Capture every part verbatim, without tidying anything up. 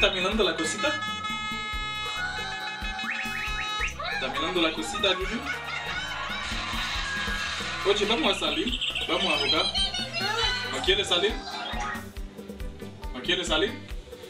Está mirando la cosita? Está mirando la cosita, Juju? Oye, vamos a salir. Vamos a jugar. ¿No quiere salir? ¿No quiere salir?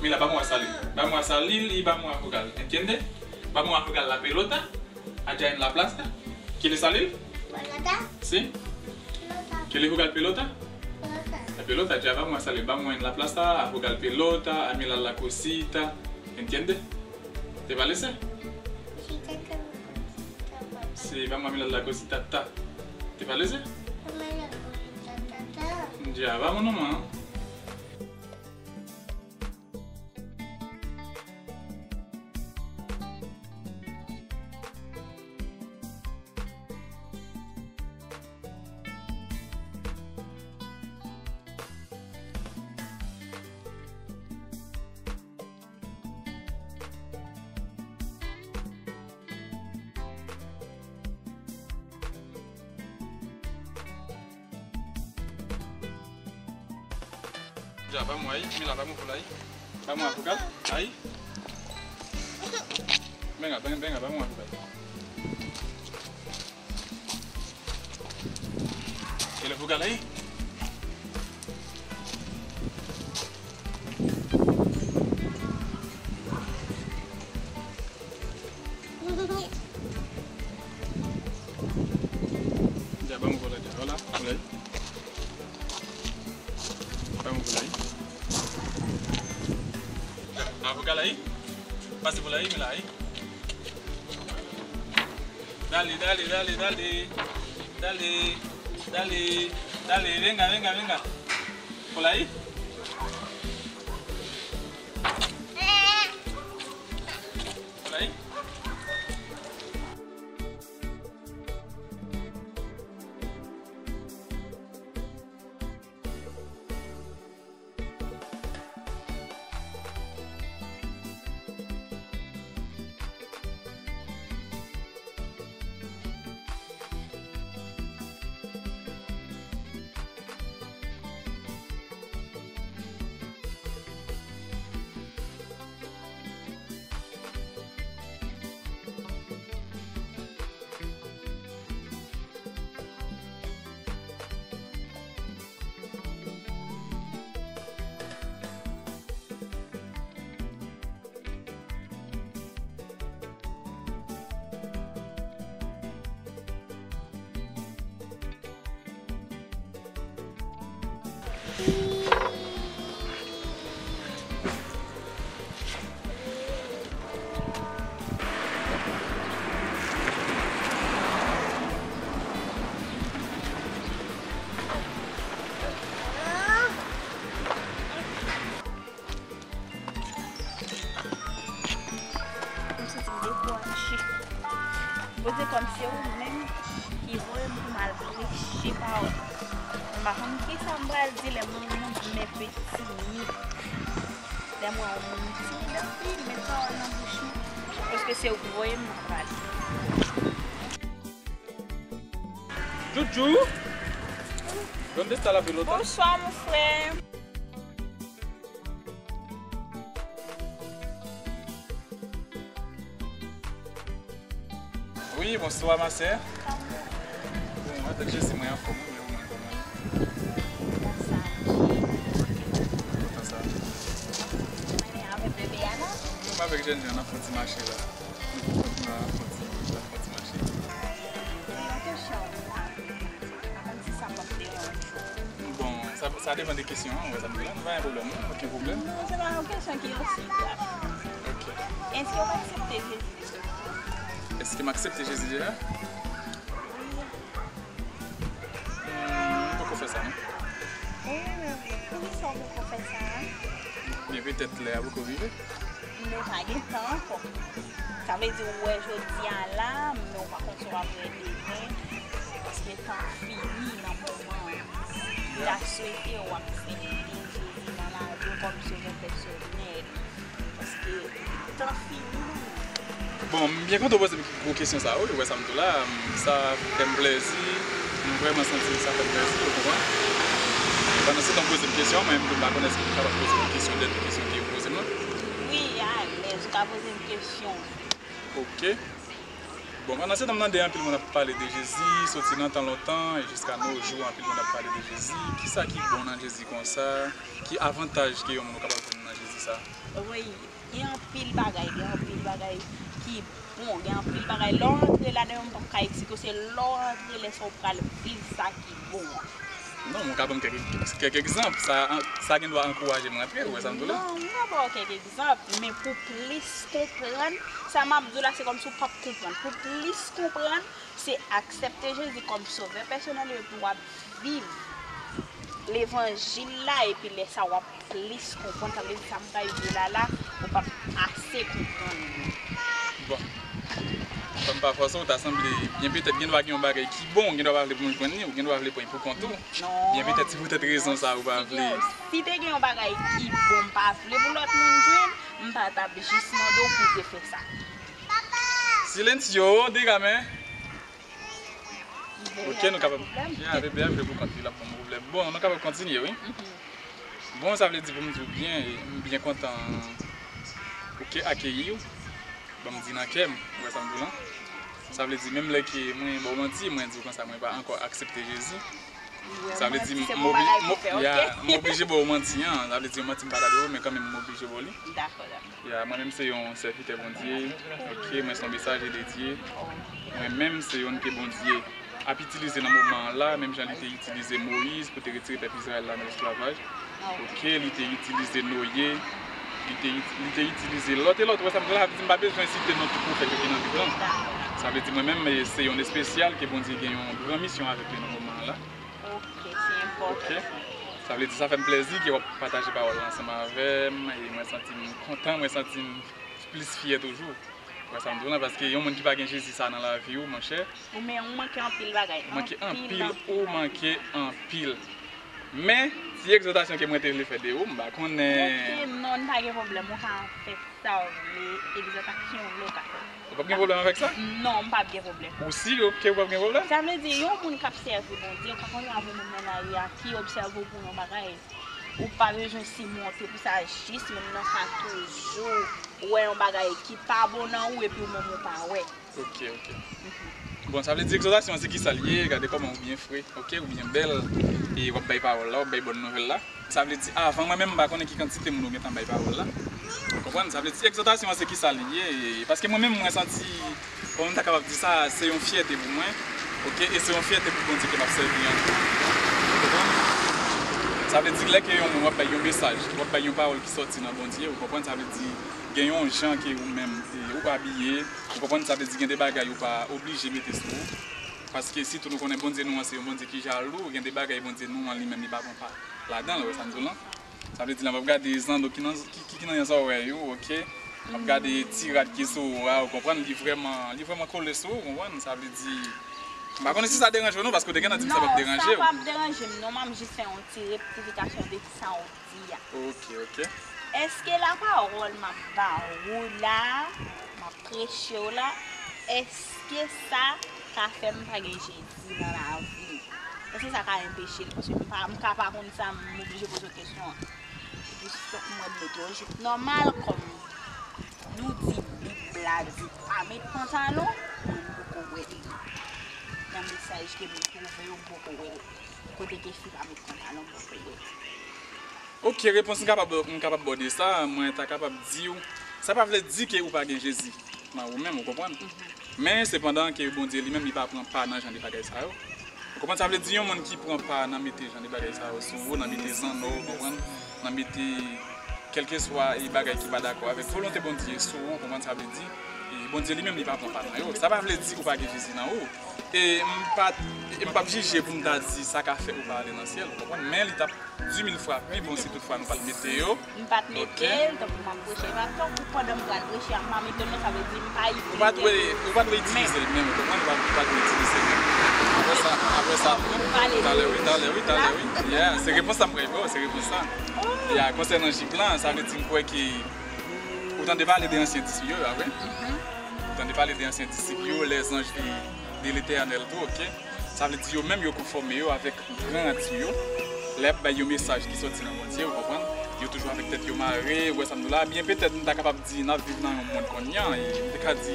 Mira, vamos a salir. Vamos a salir y vamos a jugar. ¿Entiende? Vamos a jugar la pelota allá en la plaza. ¿Quiere salir? Pelota. ¿Sí? Pelota. ¿Quiere jugar pelota? Pelota. La pelota, ya vamos a salir. Vamos en la plaza a jugar pelota, a mirar la cosita. ¿Entiende? ¿Te parece? Sí, te quiero cosita, papá. Sí, vamos a mirar la cosita. Ta. ¿Te parece? Vamos a la cosita, ta, ta. Ya, vamos nomás. Ya, vamos ahí, mira, vamos por ahí. Vamos a jugar, ahí. Venga, ven, venga, vamos a jugar. ¿Quieres jugar ahí? Ya, vamos por allá. Hola, por ahí. Vamos por ahí. Ya, vamos por ahí. Pase por ahí, mira ahí. Dale, dale, dale, dale. Dale, dale, dale. Venga, venga, venga. Por ahí. Por ahí. M santi m dekouraje. Poze kòm se ou menm ki voye m pou m al preche pawòl. M pa konn kisa m pral di lè m wè yon moun m enpe timid. Lè m wè yon moun m timid anpil, m met pawòl nan bouch mwen. Paske se ou ki voye m, m ap pale. Juju, ¿dónde está la pelota? Bonsoir, mon frère. Wi, bonswa, ma sè. Bon, antank Jezi, mwen anfòm, wi, men ou menm, kòman w ye? Kontan sa. Mwen avèk bebe a, non? Mwen avèk jènjan an ap fè yon ti mache la. N ap fè yon ti, n ap fè yon ti mache. Mwen yon kesyon. Pa konn si sa p ap deranje w. Bon, sa, sa depann de kesyon an, ou wè sa m di la, nou pa gen pwoblèm, non, okenn pwoblèm. Non, se pa yon kesyon ki osi grav. Ok. Èske w aksepte Jezi deja? Èske m aksepte Jezi deja? Wi. Hmm, m poko fè sa, non. Wi, men poukisa w poko fè sa a? Byen, petèt lè a poko rive. Men pa gen tan ankò. Sa vle di ou wè jodi a la, men ou pa konn si w ap wè demen, paske tan fini nan moman an. M ta swete w aksepte Jezi nan lavi w kòm sovè pèsonèl, paske tan fini nan moman an. Bon, m byen kontan w poze m gwo kesyon sa a, wi, ou wè sa m di w la, sa fè m plèzi, m vrèman santi sa fè m plèzi, ou konprann? Pandan se tan w poze m kesyon an, mwen menm tou m pa konnen èske m kapab poze w kesyon dènye kesyon ke w poze m lan. Wi, Ka poze m kesyon. Ok. Bon, pandan se tan m tande anpil moun ap pale de Jezi, soti nan tan lontan e jiska no jou, anpil moun ap pale de Jezi. Kisa ki bon nan Jezi konsa? Ki avantaj ke yon moun ou kapab jwenn nan Jezi sa? Wi, gen anpil bagay, gen anpil bagay ki bon, gen anpil bagay. Lè w antre ladan yo, m p ap ka eksplike w, se lè w antre, lè sa w pral viv sa ki bon an. Non, mwen ka ban m kèk, kèk egzanp. Sa, sa gen dwa ankouraje m rantre, ou wè sa m di w la? Non, mwen ka ba w kèk egzanp, men pou plis konprann, sa m ap di w la, se kòmsi w p ap konprann. Pou plis konprann, se aksepte Jezi kòm sovè pèsonèl ou epi w ap viv levanjil la, epi lè sa w ap plis konprann, sa vle di sa m pral di w la la, ou p ap ase konprann li. Bon. Kòm pa fòse w, ta sanble, byen petèt gen dwa gen yon bagay ki bon, ou gen dwa pa vle pou moun jwenn li, ou gen dwa vle pran l pou kont ou. Non. Byen petèt se poutèt rezon sa ou pa vle. Si te gen yon bagay ki bon m pa vle pou lòt moun jwenn, m pa t ap jis mande w pou w te fè sa. Silencio, dígame. Ok, nou kapab. Ya, bebe a vle pou kont li, l ap ban m pwoblèm. Bon, nou kapab kontinye, wi. Bon, sa vle di pou m di w byen, e m byen kontan, ok, akeyi w. Ban m di nan kè m, ou wè sa m di w lan? Sa vle di menm lè ke mwen ba w manti, mwen di w konsa mwen pa ankò aksepte Jezi. Sa vle di m oblije ba w manti an, sa vle di yon manti m pa ta dwe ba w, men kanmenm m oblije ba w li. Dakò, dakò. Ya, mwen menm se yon sèvitè Bondye, ok, mwen se yon mesaje de Dye. Mwen menm se youn ke Bondye ap itilize nan moman an la, menm jan li te itilize Moyiz pou te retire pèp Izrayèl la nan lesklavaj. Ok, li te itilize Noye, li te, li te itilize lòt e lòt. Ou wè sa m di w la, sa vle di m pa bezwen site non tout pwofèt yo ki nan Bib lan. Sa vle di mwen menm, e, se youn espesyal ke Bondye gen yon gran misyon avèk li nan moman an la. Ok, se enpòtan. Ok. Sa vle di sa fè m plèzi ke w ap pataje pawòl la ansanm avè m, e mwen santi m kontan, mwen santi m plis fyè toujou. Ou wè sa m di w lan, paske yon moun ki pa gen Jezi sa nan lavi w, monchè. Ou men, ou manke anpil bagay. Ou manke anpil, ou manke anpil. Men, ti egzòtasyon ke mwen te vle fè de ou, m pa konnen. Ok, non, pa gen pwoblèm, ou ka fè sa w vle, egzòtasyon w vle, ou ka fè. Ou p ap gen pwoblèm avèk sa? Non, m p ap gen pwoblèm. Ou si ke ou p ap gen pwoblèm? Sa vle di, yon moun k ap sèvi Bondye, ou ka kontre avè yon moun nan lari a ki obsève w pou yon bagay, ou pa bezwen simonte pou sa, jis moun nan ka toujou wè yon bagay ki pa bon nan ou epi ou menm ou pa wè. Ok, ok. Bon, sa vle di egzòtasyon an se kisa l ye? Gade kòman ou byen fre, ok, ou byen bèl, e w ap bay pawòl la, w ap bay bòn nouvèl la. Sa vle di, avan mwen menm, m pa konnen ki kantite moun ou gentan bay pawòl la. Ou konprann? Sa vle di, egzòtasyon an se kisa li ye? Paske mwen menm, mwen santi, kòman m ta kapab di sa, se yon fyète pou mwen, ok? E se yon fyète pou Bondye ke m ap sèvi an tou. Ou konprann? Sa vle di, lè ke yon moun w ap bay yon mesaj, w ap bay yon pawòl ki sòti nan Bondye, ou konprann? Sa vle di, gen yon jan ke ou menm, e, ou abiye, ou konprann? Sa vle di, gen de bagay ou pa oblije mete sou ou. Paske sitou nou konnen Bondye nou an se yon Bondye ki jalou, gen de bagay Bondye nou an li menm li pa pran pa ladan l, ou wè sa m di w lan? Sa vle di la m ap gade zanno ki nan, ki, ki, ki nan zòrèy ou, ok? M ap gade ti rad ki sou ou a, ou konprann? Li vrèman, li vrèman kole sou ou, ou konprann? Sa vle di, m pa konnen si sa deranje w non, paske w te gentan di m sa p ap deranje w. Non, sa p ap deranje m non, m ap jis fè yon ti rektifikasyon de sa w di a. Ok, ok. Èske lapawòl m ap ba ou la, m ap preche w la, èske sa ka fè m pa gen Jezi nan lavi m? Èske sa ka enpeche l? Paske m pa, m ka pa konn sa, m oblije poze w kesyon an. Epi fòk mwen mete w jip nòmal, kòm nou di Bib la di pa met pantalon, mwen m poko wè li. Nan mesaj ke m twouve yo, m poko wè l. Kote ke fi pa met pantalon, m poko wè l. Ok, repons m kapab, m kapab ba w de sa, mwen ta kapab di w, sa pa vle di ke ou pa gen Jezi nan ou menm, ou konprann? Men, sepandan, ke Bondye li menm, li pa pran pa nan jan de bagay sa yo. Ou konprann? Sa vle di yon moun ki pran pa nan mete jan de bagay sa yo sou ou, nan mete zanno, ou konprann? Nan mete kèlkeswa e bagay ki pa dakò avèk volonte Bondye sou ou, ou konprann? Sa vle di, e Bondye li menm, li pa pran pa nan yo. Sa pa vle di ou pa gen Jezi nan ou. E m pa, e m p ap jije pou m ta di sa ka fè ou pa ale nan syèl, ou konprann? Men li t ap di mil fwa pi bon si tout fwa nou pa t mete yo. M pa t mete l, tankou m ap preche, e pa tankou pandan m pral preche a, m pa mete l non, sa vle di m pa itilize l. Ou pa dwe, ou pa dwe itilize l menm, ou konprann? Ou pa, ou pa dwe itilize l menm. Apre sa, apre sa, talè wi, talè wi, talè wi. Yeah, se repons sa m pral ba w, se repons sa. Yeah, konsènan jip lan, sa vle di m kwè ke ou tande pale de ansyen disip yo, a vre? Ou tande pale de ansyen disip yo, les anges de, de l'Éternel tou, ok? Sa vle di yo menm yo konfòme yo avèk gran nati yo. Lè y ap bay yon mesaj ki sòti nan Bondye, ou konprann? Yo toujou avèk tèt yo mare, ou wè sa m di w la. Byen petèt, m ta kapab di n ap viv nan yon mond kounye a, e m te ka di,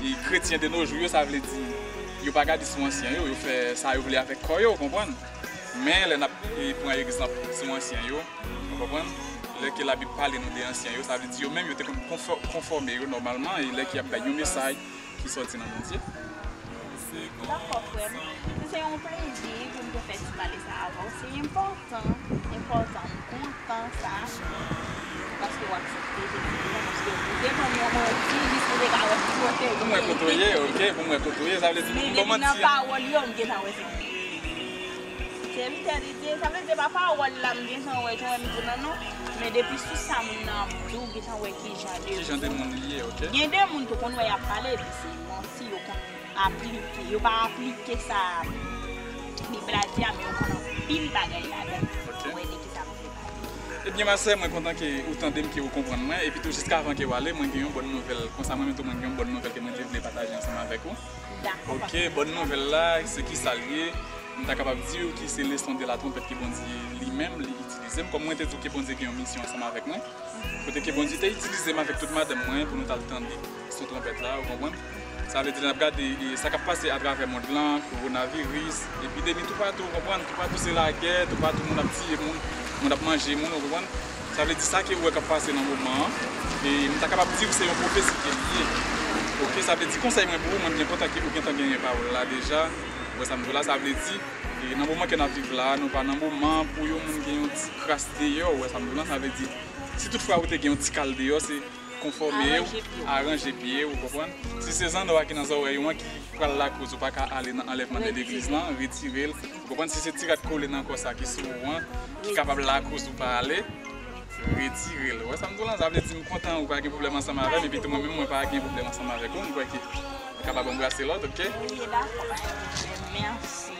e kretyen de nos jours yo, sa vle di, yo pa gade sou ansyen yo, yo fè sa yo vle avèk kò yo, ou konprann? Men lè n ap, e, pran egzanp sou ansyen yo, ou konprann? Lè ke Labib pale nou de ansyen yo, sa vle di yo menm yo te konn konfò-, konfòme yo nòmalman, e lè ke y ap bay yon mesaj ki sòti nan Bondye. Dakò, frè m. Se yon plezi pou m te fè ti pale sa avè w. Se enpòtan, enpòtan. M kontan sa. Paske w aksepte Jezi Kris, paske ou te ban m yon manti, jis pou te ka wè ki kote ou ye. Pou m wè kote w ye, ok, pou m wè kote w ye, sa vle di, men depi nan pawòl yo, m gentan wè se Se vide li di, sa vle di pa pawòl la m gentan wè jan m di nan non, men depi sou sa moun nan ap di w gentan wè ki jan de moun. Ki jan de moun li ye, ok. Gen de moun tou konn wè y ap pale epi se manti yo konn aplike, yo pa aplike sa Bib la di a, men yo konn anpil bagay ladan. Ok. Wè de ki sa m vle pale. Ebyen, ma sè, mwen kontan ke ou tande m, ke ou konprann mwen, epi tou jiska avan ke w ale, mwen gen yon bòn nouvèl, konsa mwen menm tou mwen gen yon bòn nouvèl ke mwen te vle pataje ansanm avèk ou. Dakò, papa. Ok, bòn nouvèl la, se ki sa l ye? M ta kapab di w ki se le son de la trompette ke Bondye li menm li itilize m. Kòm mwen te di w ke Bondye gen yon misyon ansanm avèk mwen. Kote ke Bondye te itilize m avèk tout madanm mwen pou nou t al tande son twonpèt la, ou konprann? Sa vle di lè n ap gade, e, sa k ap pase atravè mond lan, kowonaviris, epidemi toupatou, ou konprann? Toupatou se lagè, toupatou moun ap tiye moun, moun ap manje moun, ou konprann? Sa vle di sa ke ou wè k ap pase nan moman an, e m ta kapab di w se yon pwofesi ke li ye. Ok, sa vle di konsèy mwen pou ou, mwen byen kontan ke ou gentan genyen pawòl la deja. Ou wè sa m di w la, sa vle di, e nan moman ke n ap viv la, nou pa nan moman pou yon moun gen yon ti kras deyò, ou wè sa m di w la, sa vle di, si toutfwa ou te gen yon ti kal deyò, se konfòme w, aranje pye w, ou konprann? Si se zannò a ki nan zòrèy ou an ki pral lakoz ou pa ka ale nan anlèvman de legliz lan, retire l. Ou konprann? Si se ti rad kole nan kò sa ki sou ou an, ki kapab lakoz ou pa ale, retire l. Ou wè sa m di w lan? Sa vle di m kontan ou pa gen pwoblèm ansanm avè m, epi tou mwen menm mwen pa gen pwoblèm ansanm avèk ou. M kwè ke nou kapab anbrase lòt, ok? Wi, dakò, pa gen pwoblèm. Mèsi.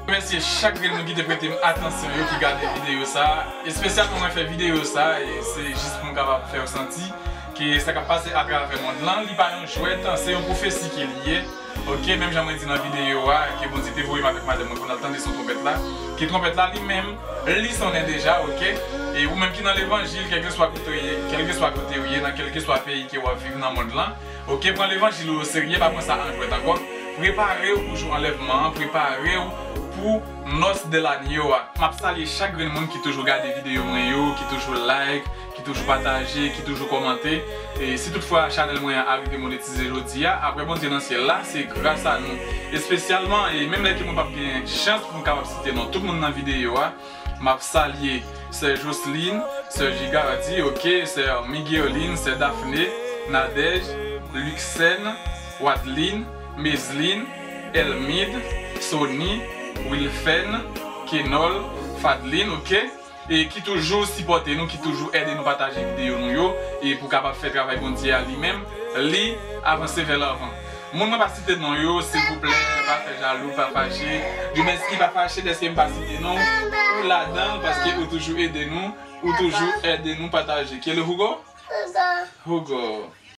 Remèsye chak grenn moun ki te prete m atansyon yo, ki gade videyo sa a. Espesyalman mwen fè videyo sa a, e se jis pou m kapab fè w santi ke sa k ap pase atravè mond lan, li pa yon jwèt, se yon pwofesi ke li ye. Ok, menm jan mwen di nan videyo a, ke Bondye te voye m avèk madanm mwen pou n al tande son twonpèt la, ke twonpèt la li menm, li sonnen deja, ok? E ou menm ki nan levanjil, kèlkeswa kote w ye, kèlkeswa kote w ye, nan kèlkeswa peyi ke w ap viv nan mond lan, ok, pran levanjil ou oserye, pa pran sa an jwèt ankò. Prepare w pou jou anlèvman an, prepare w pou nòs de lanyo a. M ap salye chak grenn moun ki toujou gade videyo mwen yo, ki toujou like, ki toujou pataje, ki toujou kòmante. E si toutfwa chanèl mwen an arive monetize jodi a, apre Bondye nan syèl la, se gras a nou. Espesyalman, e menm lè ke mwen p ap gen chans pou m kapab site non tout moun nan videyo a, m ap salye sè Joseline, sè Gigardi, ok, sè Migueline, sè Daphné, Nadège, Luxène, Wadeline, Meseline, Elmide, Sony, Wilfène, Kenol, Fadeline, ok, e ki toujou sipòte nou, ki toujou ede nou pataje videyo nou yo, e pou kapab fè travay Bondye a li menm, li avanse vè lavan. Moun mwen pa site non yo, silvouplè, pa fè jalou, pa fache. Dubenski pa fache dèske m pa site non ou ladan l, paske ou toujou ede nou, ou toujou ede nou pataje. Kill Hugo? Hugo.